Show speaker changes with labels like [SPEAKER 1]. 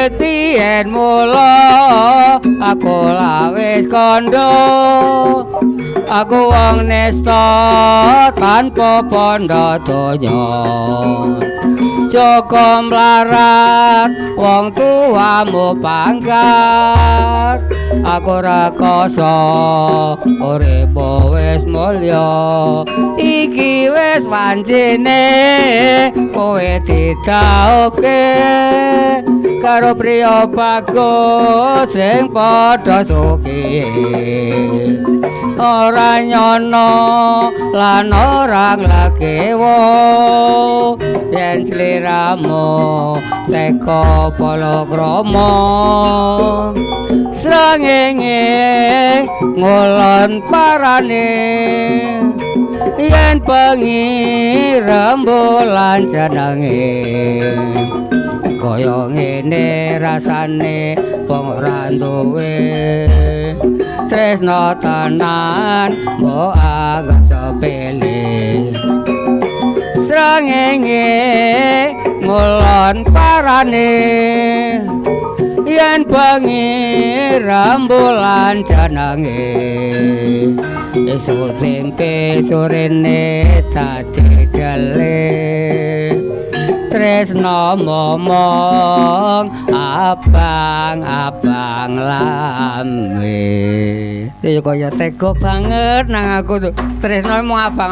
[SPEAKER 1] Biyen mula aku lawis kandha, aku wong nesta tanpa bondo donya. Joko mlarat wong tuamu pangkat, aku rekoso urip wis mulya. Iki wis wancine kowe didhaupke karo priya bagus sing padha sugih. Ora nyono lan ora nglekewa yen sliramu teka palakrama. Srengenge ngulon parane yen bengi rembulan jenenge. Kaya ngene rasane wong ora duwe tresna tenan mbok anggap sepele. Srengenge ngulon parane yen bengi rembulan jenenge. Esuk tempe sorene dadi gele tresna momong abang-abang lambe. Ya kaya tega banget nang aku tuh. Tresna mung abang